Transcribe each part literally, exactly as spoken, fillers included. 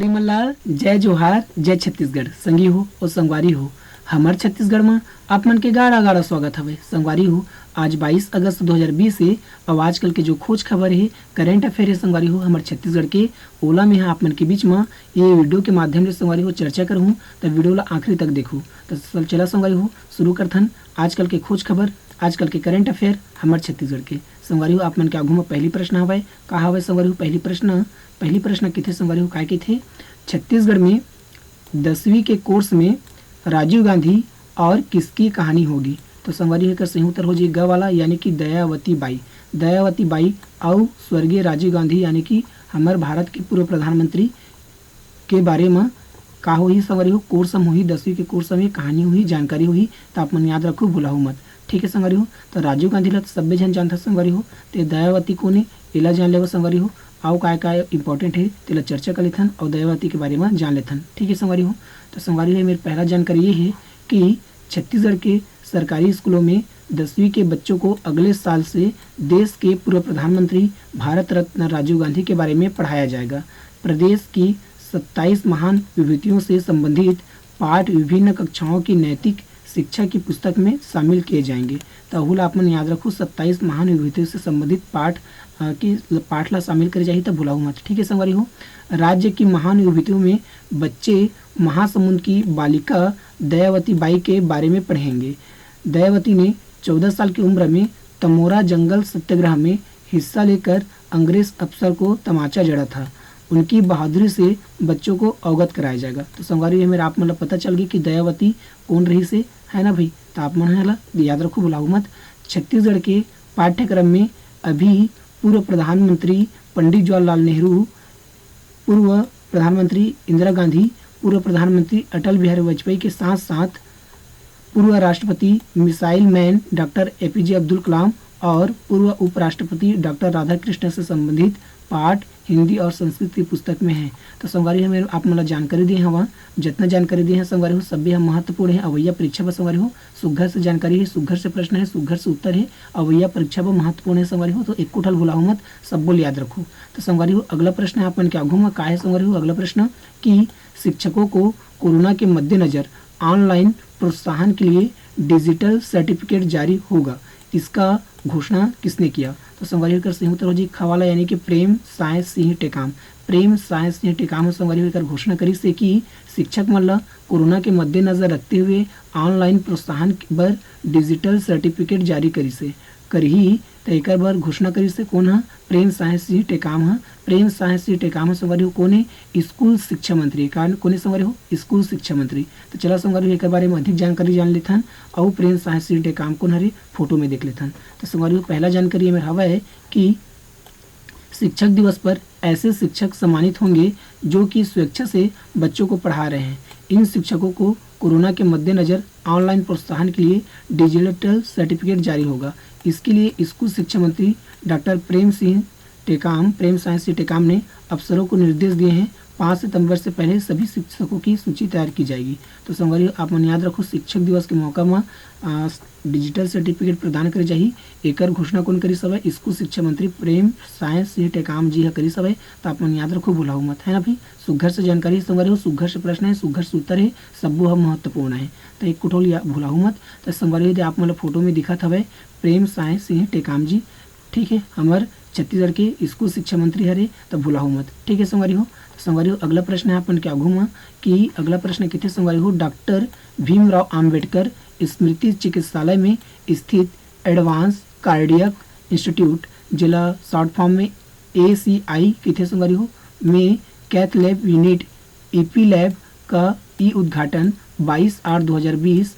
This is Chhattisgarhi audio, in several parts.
संगवारी मन ला जय जोहार, जय छत्तीसगढ़। संगी हो अउ संगवारी हो, हमर छत्तीसगढ़ म आप मन के गाड़ा गाड़ा स्वागत हवे। संगवारी हो, आज बाईस अगस्त दो हज़ार बीस हे अउ आजकल के जो खोज खबर हे, करंट अफेयर हे संगवारी हो हमर छत्तीसगढ़ के, ओला मैं ह आप मन के बीच म ये वीडियो के माध्यम ले संगवारी हो चर्चा करहूँ। त वीडियो ला आखिरी तक देखहू। त चला संगवारी हो, शुरू करथन आजकल के खोज खबर, आजकल के करंट अफेयर हमर छत्तीसगढ़ के। संगवारी हो, आप मन के आगू म पहली प्रश्न हवय। का हवय संगवारी हो पहली प्रश्न? पहली प्रश्न किथे संगवारी हो, काय किथे? छत्तीसगढ़ में दसवीं के कोर्स में राजीव गांधी और किसकी कहानी होगी? तो संगवारी हो, एकर सही उत्तर हो जाही ग वाला, यानी कि दयावती बाई। दयावती बाई अउ स्वर्गीय राजीव गांधी, यानी कि हमर भारत के पूर्व प्रधानमंत्री के बारे म का होही संगवारी हो, कोर्स म होही, दसवीं के कोर्स म ये कहानी होही, जानकारी होही, त आप मन याद रखो, भुलाहू मत। ठीक है संगवारी हो, तो राजीव गांधी ला तो सब्बे झन जानथन संगवारी हो, ते दयावती कोन ए, एला जान लेवो संगवारी हो। अउ काय काय इंपॉर्टेंट हे, तेला चर्चा कर लेथन अउ दयावती के बारे म जान लेथन। ठीक है संगवारी हो, तो संगवारी हो, मेर पहला जानकारी ये हे कि छत्तीसगढ़ के सरकारी स्कूलों में दसवीं के बच्चों को अगले साल से देश के पूर्व प्रधानमंत्री भारत रत्न राजीव गांधी के बारे में पढ़ाया जाएगा। प्रदेश की सत्ताईस महान विभूतियों से संबंधित पाठ विभिन्न कक्षाओं की नैतिक शिक्षा की पुस्तक में शामिल किए जाएंगे। त ओहू ला आप मन याद रखो, सत्ताईस महान विभूतियों से संबंधित पाठ, अ, की पाठ ला शामिल करे जाही, त भुलाहू मत। ठीक है संगवारी हो, राज्य की महान विभूतियों में बच्चे महासमुंद की बालिका दयावती बाई के बारे में पढ़ेंगे। दयावती ने चौदह साल की उम्र में तमोरा जंगल सत्याग्रह में हिस्सा लेकर अंग्रेज अफसर को तमाचा जड़ा था। उनकी बहादुरी से बच्चों को अवगत कराया जाएगा। तो संगवारी हो, एमेर आप मन ला पता चल गई कि दयावती कोन रहिस हे, है ना भाई? तो आप मन ह एला याद रखो, भुलाहू मत। छत्तीसगढ़ के पाठ्यक्रम में अभी पूर्व प्रधानमंत्री पंडित जवाहरलाल नेहरू, पूर्व प्रधानमंत्री इंदिरा गांधी, पूर्व प्रधानमंत्री अटल बिहारी वाजपेयी के साथ साथ पूर्व राष्ट्रपति missile man doctor APJ Abdul Kalam और पूर्व उपराष्ट्रपति डॉक्टर राधाकृष्ण से संबंधित पाठ हिंदी और संस्कृत की पुस्तक में है। तो संगवारी हो, मैं आप मन ला जानकारी दे हवा, जितना जानकारी दे हैं संगवारी हो, सभी हम महत्वपूर्ण है अवैया परीक्षा बर संगवारी हो। सुघर से जानकारी है, सुघर से प्रश्न है, सुघर से उत्तर है, अवैया परीक्षा बर महत्वपूर्ण है संगवारी हो। तो एको ठल भुलाहू मत, सब्बो ल याद रखो। तो संगवारी हो, अगला प्रश्न है आप मन के आगू में, का है संगवारी हो अगला प्रश्न कि शिक्षकों को कोरोना के मद्देनजर ऑनलाइन प्रोत्साहन के लिए डिजिटल सर्टिफिकेट जारी होगा, इसका घोषणा किसने किया? तो संगवारी हो, एकर सही उत्तर हो जी ख वाला, यानी कि प्रेम साय सिंह टेकाम। प्रेम साय सिंह टेकाम ह संगवारी हो, एकर घोषणा करिस हे कि शिक्षक मन ल कोरोना के मद्देनजर रखते हुए ऑनलाइन प्रोत्साहन बर डिजिटल सर्टिफिकेट जारी करिस हे, करही। त एकर बर घोषणा करिस हे कोन ह? प्रेम साय सिंह टेकाम ह। प्रेम साय सिंह टेकाम ह संगवारी हो कोन हे? स्कूल शिक्षा मंत्री। का कोन हे संगवारी हो? स्कूल शिक्षा मंत्री। तो चला संगवारी हो, एकर बारे में अधिक जानकारी जान लेथन अउ प्रेम साय सिंह टेकाम कोन हरे, फोटो में देख लेथन। तो संगवारी हो, पहला जानकारी एमेर हवय कि शिक्षक दिवस पर ऐसे शिक्षक सम्मानित होंगे जो कि स्वेच्छा से बच्चों को पढ़ा रहे हैं। इन शिक्षकों को कोरोना के मद्देनजर ऑनलाइन प्रोत्साहन के लिए डिजिटल सर्टिफिकेट जारी होगा। इसके लिए स्कूल शिक्षा मंत्री डॉक्टर प्रेम सिंह टेकाम, प्रेम साय सिंह टेकाम ने अफसरों को निर्देश दिए हैं। पाँच सितंबर से पहले सभी शिक्षकों की सूची तैयार की जाएगी। तो संगवारी हो, आप मन याद रखो, शिक्षक दिवस के मौका म, आ, डिजिटल सर्टिफिकेट प्रदान करे जाही। एकर घोषणा कोन करिस हवय? स्कूल शिक्षा मंत्री प्रेम साय सिंह टेकाम जी ह करिस हवय। त आप मन याद रखो, भुलाहू मत, है ना भाई? सुघर से जानकारी संगवारी हो, सुघर से प्रश्न है, सुघर से उत्तर है, सब्बो ह महत्वपूर्ण है। त एको ठो ल या-, भुलाहू मत। त संगवारी हो, यदि आप मन ल फोटो में दिखत हवय प्रेम साय सिंह टेकाम जी, ठीक है, हमर छत्तीसगढ़ के स्कूल शिक्षा मंत्री हरे, त भुलाहू मत। ठीक है संगवारी हो, त संगवारी हो, अगला प्रश्न है आप मन के आगू म कि अगला प्रश्न किथे संगवारी हो, डॉक्टर भीमराव अंबेडकर स्मृति चिकित्सालय में स्थित एडवांस कार्डियक इंस्टीट्यूट, जेला शॉर्ट फॉर्म में एसीआई किथे संगवारी हो, में cath lab unit EP lab का ई उद्घाटन बाईस आठ दो हज़ार बीस,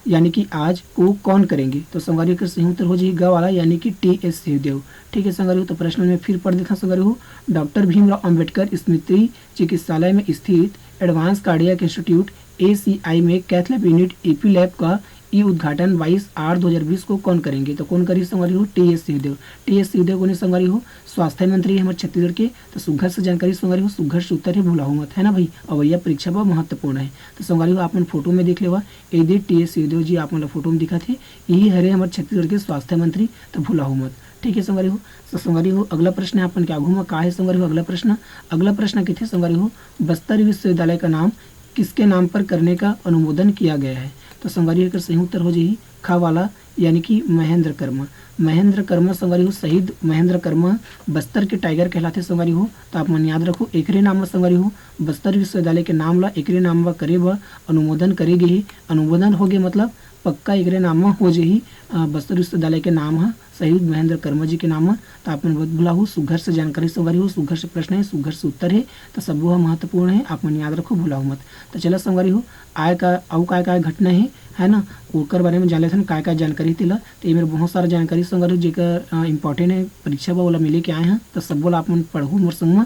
यानी कि आज, को कौन करेंगे? तो संगवारी हो, एकर सही उत्तर हो जाही ग वाला, यानी कि टी एस सिंहदेव। ठीक है संगवारी हो, तो प्रश्न में फिर पढ़ देता संगवारी हो, डॉक्टर भीमराव अंबेडकर स्मृति चिकित्सालय में स्थित एडवांस कार्डियक इंस्टीट्यूट एसीआई में cath lab unit EP lab का ई उद्घाटन बाईस आठ दो हज़ार बीस को कौन करेंगे? तो कोन करिस संगवारी हो? T S Singh Deo. T S Singh Deo कोन हे संगवारी हो? स्वास्थ्य मंत्री हमर छत्तीसगढ़ के। तो सुघर से जानकारी संगवारी हो, सुघर से उत्तर है, भुलाहू मत, है ना भाई? अवैया परीक्षा बर महत्वपूर्ण है। तो संगवारी हो, आप मन फोटो में देख लेवा, ए दे टी एस सिंहदेव जी आप मन ला फोटो में दिखत हे, यही हरे हमर छत्तीसगढ़ के स्वास्थ्य मंत्री। तो भुलाहू मत। ठीक है संगवारी हो। तो संगवारी हो, अगला प्रश्न है अपन के आगू में, का है संगवारी हो अगला प्रश्न? अगला प्रश्न किथे संगवारी हो, बस्तर विश्वविद्यालय का नाम किसके नाम पर करने का अनुमोदन किया गया है? तो संगवारी हो, एकर सही उत्तर हो जाही ख वाला, यानी कि महेंद्र कर्मा। महेंद्र कर्मा संगवारी हो, शहीद महेंद्र कर्मा बस्तर के टाइगर कहलाथे संगवारी हो। तो आप मन याद रखो, एकरे नाम म संगवारी हो, बस्तर विश्वविद्यालय के नाम ला एकरे नाम म करे बर अनुमोदन करे गे हे। अनुमोदन हो गे मतलब पक्का एकरे नाम म हो जाही, अ, बस्तर विश्वविद्यालय के नाम ह शहीद महेंद्र कर्मा जी के नाम म। तो आप मन मत भुलाहू, सुघर से जानकारी संगवारी हो, सुघर से प्रश्न है, सुघर से उत्तर है, तो सबो ह महत्वपूर्ण है, आप मन याद रखो, भुलाहू मत। तो चला संगवारी हो, आय का अउ काय काय घटना है, है ना, ओकर बारे में जान लेथन, काय काय जानकारी तेला। तो ये मेरे बहुत सारा जानकारी संगवारी हो, जेकर इंपॉर्टेंट है, परीक्षा बा ओला मिले के आए हैं, तो सबो ला आप मन पढ़हू मोर संग म।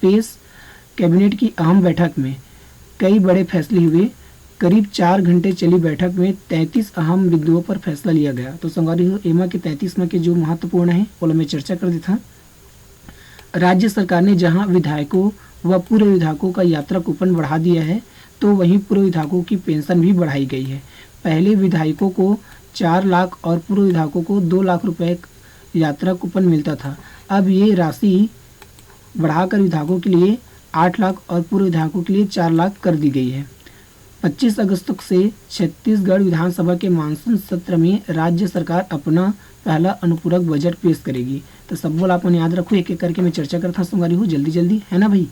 पेश कैबिनेट की अहम बैठक में कई बड़े फैसले हुए। करीब चार घंटे चली बैठक में तैंतीस अहम बिंदुओं पर फैसला लिया गया। तो संगवारी हो, एमा के तैंतीस में के जो महत्वपूर्ण है, ओला मैं चर्चा कर देता। राज्य सरकार ने जहां विधायकों व पूर्व विधायकों का यात्रा कूपन बढ़ा दिया है, तो वहीं पूर्व विधायकों की पेंशन भी बढ़ाई गई है। पहले विधायकों को चार लाख और पूर्व विधायकों को दो लाख रुपए यात्रा कूपन मिलता था। अब ये राशि बढ़ाकर विधायकों के लिए आठ लाख और पूर्व विधायकों के लिए चार लाख कर दी गई है। पच्चीस अगस्त से छत्तीसगढ़ विधानसभा के मानसून सत्र में राज्य सरकार अपना पहला अनुपूरक बजट पेश करेगी। तो सबो ला अपन याद रखो, एक एक करके मैं चर्चा करता हूँ संगवारी हो, जल्दी जल्दी, है ना भाई।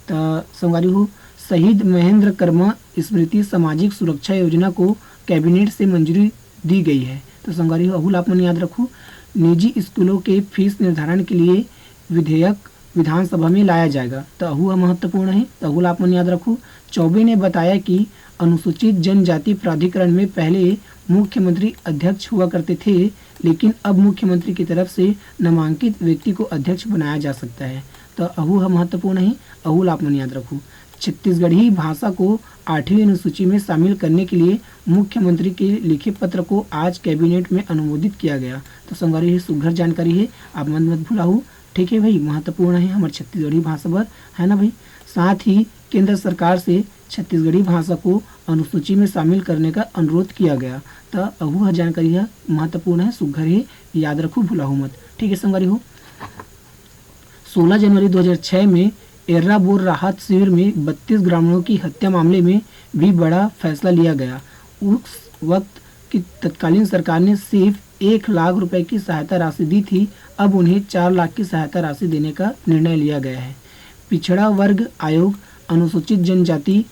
तो संगवारी हो, शहीद महेंद्र कर्मा स्मृति सामाजिक सुरक्षा योजना को कैबिनेट से मंजूरी दी गई है। तो संगवारी हो, अहू ला अपन याद रखो, निजी स्कूलों के फीस निर्धारण के लिए विधेयक विधानसभा में लाया जाएगा। तो अहू ह महत्वपूर्ण है, तो अहू ला अपन याद रखो। चौबे ने बताया कि अनुसूचित जनजाति प्राधिकरण में पहले मुख्यमंत्री अध्यक्ष हुआ करते थे, लेकिन अब मुख्यमंत्री की तरफ से नामांकित व्यक्ति को अध्यक्ष बनाया जा सकता है। तो अहू ह महत्वपूर्ण है, अहू ला आप मन याद रखू। छत्तीसगढ़ी भाषा को आठवीं अनुसूची में शामिल करने के लिए मुख्यमंत्री के लिखे पत्र को आज कैबिनेट में अनुमोदित किया गया। तो संगवारी, ये सुघर जानकारी है, आप मन मत भुलाहू। ठीक है भाई, महत्वपूर्ण है हमर छत्तीसगढ़ी भाषा बर, है ना भाई। साथ ही केंद्र सरकार से छत्तीसगढ़ी भाषा को अनुसूची में शामिल करने का अनुरोध किया गया। तो अहू ह जानकारी है, महत्वपूर्ण है, सुघर है, याद रखू, भुलाहू मत। ठीक है संगवारी हो, सोलह जनवरी दो हज़ार छह में एर्राबोर राहत शिविर में बत्तीस ग्रामीणों की हत्या मामले में भी बड़ा फैसला लिया गया। उस वक्त की तत्कालीन सरकार ने सिर्फ एक लाख रुपए की सहायता राशि दी थी, अब उन्हें चार लाख की सहायता राशि देने का निर्णय लिया गया है। पिछड़ा वर्ग आयोग, अनुसूचित जनजाति,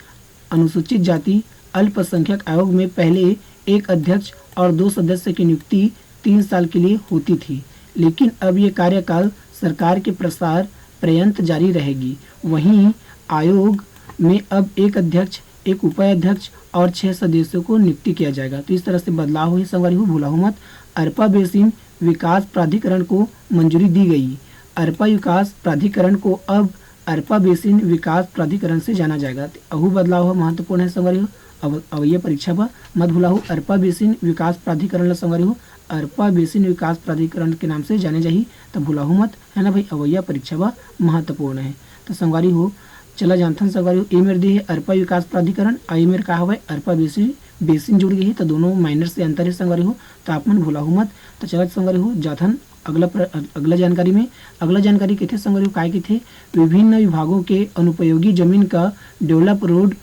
अनुसूचित जाति, अल्पसंख्यक आयोग में पहले एक अध्यक्ष और दो सदस्य की नियुक्ति तीन साल के लिए होती थी, लेकिन अब ये कार्यकाल सरकार के प्रसार पर्यंत जारी रहेगी। वहीं आयोग में अब एक अध्यक्ष, एक उपाध्यक्ष और छह सदस्यों को नियुक्ति किया जाएगा। तो इस तरह से बदलाव हुए संगवारी हो, भुलाहू मत। अरपा बेसिन विकास प्राधिकरण को मंजूरी दी गई। अरपा विकास प्राधिकरण को अब अरपा बेसिन विकास प्राधिकरण से जाना जाएगा। तो अहू बदलाव ह महत्वपूर्ण है संगवारी हो। अब अवैया परीक्षा बर मत भुलाहू, अरपा बेसिन विकास प्राधिकरण ला संगवारी हो, अरपा बेसिन विकास प्राधिकरण के नाम से जाने जाही, तो भुलाहू मत, है ना भाई। अवैया परीक्षा बर महत्वपूर्ण है। तो संगवारी हो, चला जानथन संगवारी हो, ए मेर दे हे अरपा विकास प्राधिकरण, आ ए मेर का हवय, अरपा बेसिन, बेसिन जुड़ गई है, तो दोनों माइनर से अंतर है संगवारी हो, तो आप मन भुलाहू मत। तो चलत संगवारी हो, जाथन अगला प्र-, अग-, अगला जानकारी में। अगला जानकारी किथे संगवारी हो, काय किथे, विभिन्न विभागों के अनुपयोगी जमीन का डेवलप रोड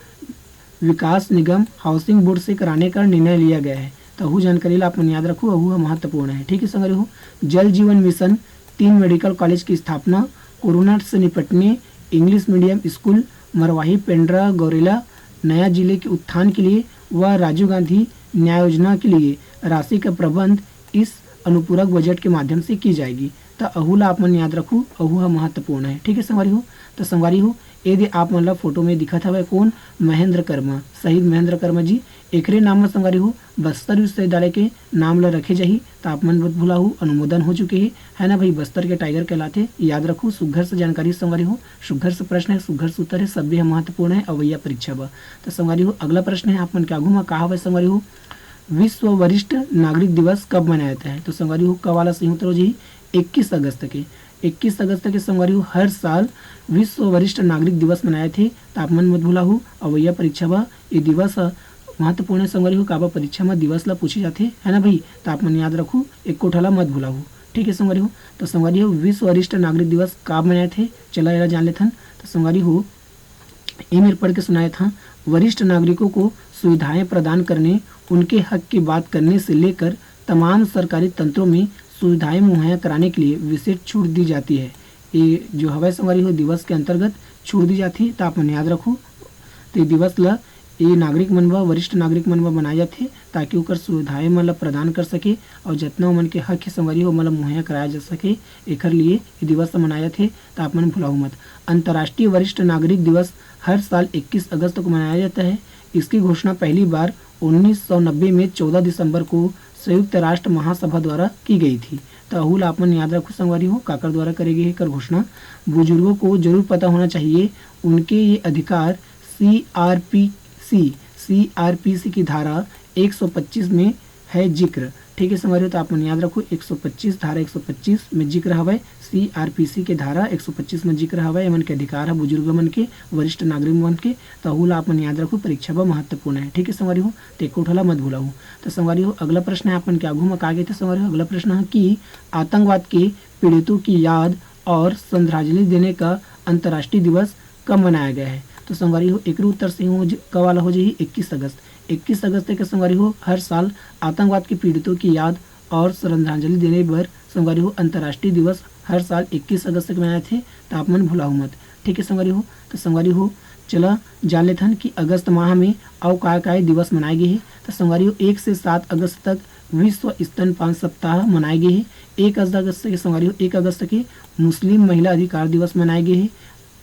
विकास निगम हाउसिंग बोर्ड से कराने का निर्णय लिया गया है। तो अहू जानकारी ला आप मन याद रखो, अहू ह महत्वपूर्ण है। ठीक है संगवारी हो, जल जीवन मिशन, तीन मेडिकल कॉलेज की स्थापना, कोरोना से निपटने, English medium school, Marwahi, Pendra, Gaurela, नया जिले के उत्थान के लिए व राजीव गांधी न्याय योजना के लिए राशि का प्रबंध इस अनुपूरक बजट के माध्यम से की जाएगी। तो अहू ला आप मन याद रखू, अहू ह महत्वपूर्ण है। ठीक है संगवारी हो, तो संगवारी हो, ए दे आप मन ला फोटो में दिखत हवय कौन? महेंद्र कर्मा, शहीद महेंद्र कर्मा जी। एकरे नाम म संगवारी हो बस्तर विश्वविद्यालय के नाम ला रखे जाही, तो आप मन मत भुलाहू, अनुमोदन हो चुके हे, है ना भाई। बस्तर के टाइगर कहलाथे, याद रखू। सुघर से जानकारी संगवारी हो, सुघर से प्रश्न है, सुघर से उत्तर है, सब्बे ह महत्वपूर्ण है अवैया परीक्षा बर। तो संगवारी हो, अगला प्रश्न है आप मन के आगू म, का हवय संगवारी हो, विश्व वरिष्ठ नागरिक दिवस कब मनाया जाता है? तो संगवारी हो, क वाला सही उत्तर हो जाही इक्कीस अगस्त के। इक्कीस अगस्त के संगवारी हो, हर साल विश्व वरिष्ठ नागरिक दिवस मनाए थे। तो आप मन मत भुलाहू, अवैया परीक्षा बर ये दिवस ह महत्वपूर्ण है संगवारी हो, काबर परीक्षा म दिवस ला पूछे जाथे, है ना भाई। तो आप मन याद रखू, एको ठा ला मत भुलाहू। ठीक है संगवारी हो, तो संगवारी हो, विश्व वरिष्ठ नागरिक दिवस काब मनाए थे, चला एला जान लेथन। तो संगवारी हो, ए मेर पढ़ के सुनाए था। वरिष्ठ नागरिकों को सुविधाएं प्रदान करने, उनके हक की बात करने से लेकर तमाम सरकारी तंत्रों में सुविधाएं मुहैया कराने के लिए विशेष छूट दी जाती है। ये जो हवय संगवारी हो, दिवस के अंतर्गत छूट दी जाती है, तो आप मन याद रखो। तो ये दिवस ला ये नागरिक मन बर, वरिष्ठ नागरिक मन बर मनाए जाथे, ताकि ओकर सुविधाएं मन ला प्रदान कर सके और जतना ओमन के हक हे संगवारी हो, ओमन ला मुहैया कराया जा सके। एकर लिए ये दिवस ला मनाए जाथे, तो आप मन भुलाहू मत। अंतर्राष्ट्रीय वरिष्ठ नागरिक दिवस हर साल इक्कीस अगस्त को मनाया जाता है। इसकी घोषणा पहली बार उन्नीस सौ नब्बे में चौदह दिसंबर को संयुक्त राष्ट्र महासभा द्वारा की गई थी। तो अहू ला आप मन याद रखो संगवारी हो, काकर द्वारा करे गए एकर घोषणा। बुजुर्गों को जरूर पता होना चाहिए उनके ये अधिकार। C R P C, C R P C की धारा एक सौ पच्चीस में है जिक्र। ठीक है संगवारी हो, तो आप मन याद रखो, एक सौ पच्चीस, धारा एक सौ पच्चीस में जिक्र हवय। सी आर पी सी के धारा एक सौ पच्चीस में जिक्र हवय, एमन के अधिकार है बुजुर्ग मन के, वरिष्ठ नागरिक मन के। तो अहू ला आप मन याद रखो, परीक्षा बर महत्वपूर्ण है। ठीक है संगवारी हो, तो एको ठो ला मत भुलाहू। तो संगवारी हो, अगला प्रश्न है आप मन के आगू में का गे थे संगवारी हो, अगला प्रश्न है कि आतंकवाद के पीड़ितों की याद और श्रद्धांजलि देने का अंतर्राष्ट्रीय दिवस कब मनाया गया है? तो संगवारी हो, एक उत्तर से हो ज-, क वाला हो जाही इक्कीस अगस्त। इक्कीस अगस्त के संगवारी हो, हर साल आतंकवाद के पीड़ितों की याद और श्रद्धांजलि देने बर संगवारी हो, अंतर्राष्ट्रीय दिवस हर साल इक्कीस अगस्त के मनाए थे, तो आप मन भुलाहू मत। ठीक है संगवारी हो, तो संगवारी हो, चला जान लेथन कि अगस्त माह में अउ काय काय दिवस मनाए गे हे। तो संगवारी हो, एक से सात अगस्त तक विश्व स्तनपान सप्ताह मनाए गे हे। एक अगस्त के संगवारी हो, एक अगस्त के मुस्लिम महिला अधिकार दिवस मनाए गे हे।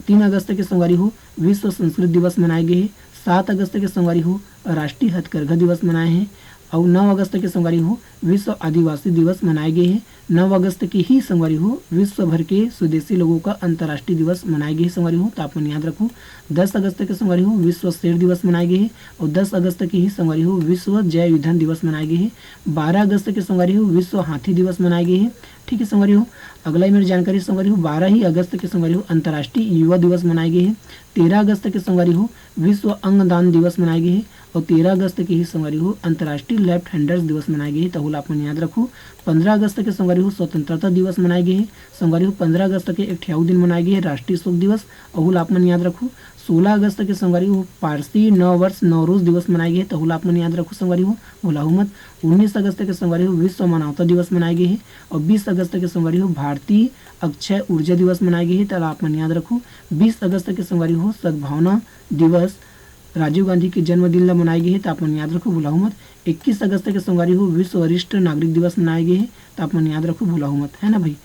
तीन अगस्त के संगवारी हो, विश्व संस्कृत दिवस मनाए गे हे। सात अगस्त के संगवारी हो, राष्ट्रीय हथकरघा दिवस मनाए हे। अउ नौ अगस्त के संगवारी हो, विश्व आदिवासी दिवस मनाए गे हे। नौ अगस्त के ही संगवारी हो, विश्व भर के स्वदेशी लोगों का अंतर्राष्ट्रीय दिवस मनाए गे हे संगवारी हो, तो आप मन याद रखो। दस अगस्त के संगवारी हो, विश्व शेर दिवस मनाए गे हे। और दस अगस्त के ही संगवारी हो, विश्व जय विधन दिवस मनाए गे हे। बारह अगस्त के संगवारी हो, विश्व हाथी दिवस मनाए गे हे। ठीक है संगवारी हो, अगला ही मेरी जानकारी संगवारी हो, बारह ही अगस्त के संगवारी हो, अंतर्राष्ट्रीय युवा दिवस मनाए गे हे। तेरह अगस्त के संगवारी हो, विश्व अंगदान दिवस मनाए गे हे। और तेरह अगस्त के ही संगवारी हो, अंतर्राष्ट्रीय लेफ्ट हैंडर्स दिवस मनाए गे हे, तहू ला आप मन याद रखो। पंद्रह अगस्त के संगवारी हो, स्वतंत्रता दिवस मनाए गे हे। संगवारी हो, पंद्रह अगस्त के एक ठियाऊ दिन मनाए गे हे, राष्ट्रीय शोक दिवस, अहू ला आप मन याद रखो। सोलह अगस्त के संगवारी हो, पारसी नव वर्ष नवरोज दिवस मनाए गे हे, तहू ला आप मन याद रखो संगवारी हो, भुलाहू मत। उन्नीस अगस्त के संगवारी हो, विश्व मानवता दिवस मनाए गे हे। और बीस अगस्त के संगवारी हो, भारतीय अक्षय ऊर्जा दिवस मनाए गे हे, तहू ला आप मन याद रखो। बीस अगस्त के संगवारी हो, सद्भावना दिवस, राजीव गांधी के जन्मदिन ला मनाए गे हे, त आप मन याद रखो, भुलाहू मत। इक्कीस अगस्त के संगवारी हो, विश्व वरिष्ठ नागरिक दिवस मनाए गे हे, त आप मन याद रखो, भुलाहू मत, है ना भाई।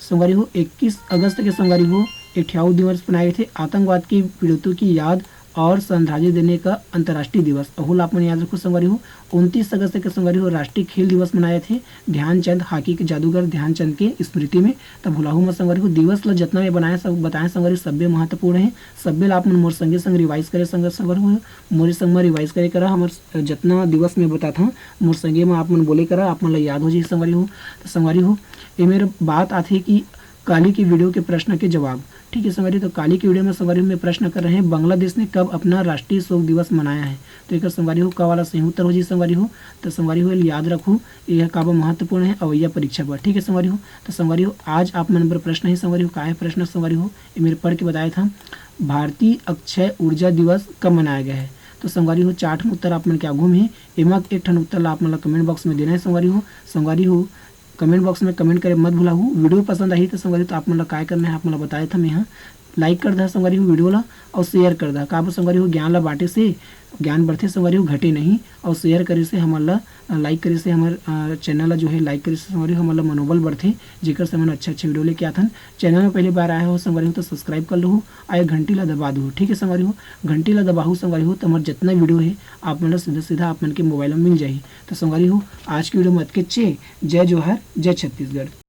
संगवारी हो, इक्कीस अगस्त के संगवारी हो, एक ठियाऊ दिवस मनाए गे थे, आतंकवाद के पीड़ितों की याद और श्रद्धांजलि देने का अंतर्राष्ट्रीय दिवस, अहू ला आप मन याद रखो संगवारी हो। उनतीस अगस्त के संगवारी हो, राष्ट्रीय खेल दिवस मनाए थे, ध्यानचंद, हॉकी के जादूगर ध्यानचंद के स्मृति में। त भुलाहू मत संगवारी हो, दिवस ल जतना मैं बनाए सब, बताए संगवारी हो, सब्बे महत्वपूर्ण हे। सब्बे ला आप मन मोर संगे संग रिवाइज करे संग, संगवारी हो, मोरे संग म रिवाइज करे करा, हमर जतना दिवस मैं बताथंव, मोर संगे म आप मन बोले करा, आप मन ला याद हो जाही संगवारी हो। त संगवारी हो, ए मेर बात आथे कि काली के वीडियो के प्रश्न के जवाब। ठीक है संगवारी, तो काली के वीडियो में संगवारी हो मैं प्रश्न कर रहे हैं, बांग्लादेश ने कब अपना राष्ट्रीय शोक दिवस मनाया है? तो एकर संगवारी हो क वाला सही उत्तर हो जाही संगवारी हो। तो संगवारी हो, याद रखो, यह काबर महत्वपूर्ण है अवैया परीक्षा पर। ठीक है संगवारी हो, तो संगवारी हो, आज आप मन बर प्रश्न है संगवारी हो, का है प्रश्न संगवारी हो, ये मेर पढ़ के बताए था। भारतीय अक्षय ऊर्जा दिवस कब मनाया गया है? तो संगवारी हो, चार ठन उत्तर आप मन के आगू में हे, एमा एक ठन उत्तर ला आप मन ला कमेंट बॉक्स में देना है संगवारी हो। संगवारी हो, कमेंट बॉक्स में कमेंट करे मत भुलाहू। वीडियो पसंद आही तो संगवारी हो, तो आप मन ला काय करना है, आप मन ला बताए था मैं हा। लाइक कर दहा संगवारी हो वीडियो ला, और शेयर कर दहा। काबर संगवारी हो, ज्ञान ला बांटे से ज्ञान बढ़थे संगवारी हो, घटे नहीं। और शेयर करे से हमन ला, लाइक करे से हमर, अ, चैनल ला जो है लाइक करे से संगवारी हो, हमन ला मनोबल बढ़थे, जेकर से हमन अच्छा अच्छा वीडियो लेके आथन। चैनल में पहली बार आए हो संगवारी हो, तो सब्सक्राइब कर लहू, आए घंटी ला दबा दहू। ठीक है संगवारी हो, घंटी ला दबाहू संगवारी हो, तो हमर जतना वीडियो है आप मन ला सीधा सीधा आप मन के मोबाइल में मिल जाही। तो संगवारी हो, आज की वीडियो में अतके चे। जय जोहार, जय छत्तीसगढ़।